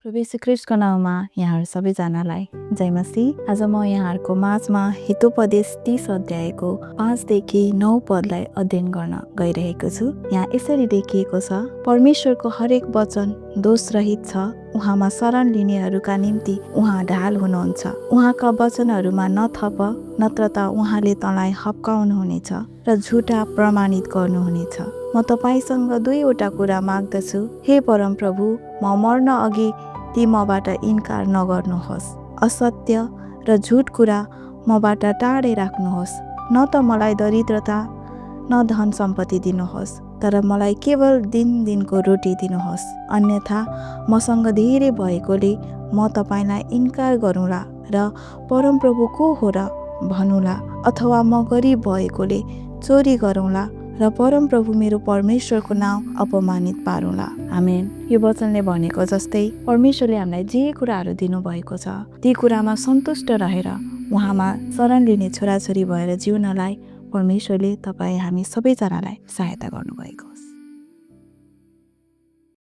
प्रभु यीशु ख्रीष्टको नाउँमा यहाँहरू सबैजनालाई जय मसीह। आज म यहाँहरूको माझमा हितोपदेश 30 अध्यायको 5 देखि 9 पदलाई अध्ययन गर्न गइरहेको छु। यहाँ यसरी लेखिएको छ, परमेश्वरको हरेक वचन दोषरहित छ। उहाँमा शरण लिनेहरूका निम्ति उहाँ ढाल हुनुहुन्छ। उहाँका वचनहरूमा नथप, नत्र त उहाँले तँलाई हप्काउनुहुनेछ र झुटा प्रमाणित गर्नुहुनेछ। म तपाईसँग दुईवटा कुरा माग्दछु, हे परम प्रभु, म मर्न अघि ती मबाट इन्कार नगर्नुहोस्। असत्य र झुट कुरा मबाट टाढै राख्नुहोस्। न त मलाई दरिद्रता न धन सम्पत्ति दिनुहोस्, तर मलाई केवल दिनको रोटी दिनुहोस्। अन्यथा मसँग धेरै भएकोले म तपाईँलाई इन्कार गरौँला र परमप्रभु को हो र भनौँला, अथवा म गरिब भएकोले चोरी गरौँला र परमप्रभु मेरो परमेश्वरको नाउँ अपमानित पारौँला। आमेन। यो वचनले भनेको जस्तै परमेश्वरले हामीलाई जे कुराहरू दिनुभएको छ ती कुरामा सन्तुष्ट रहेर उहाँमा शरण लिने छोराछोरी भएर जिउनलाई परमेश्वरले तपाईँ हामी सबैजनालाई सहायता गर्नुभएको होस्।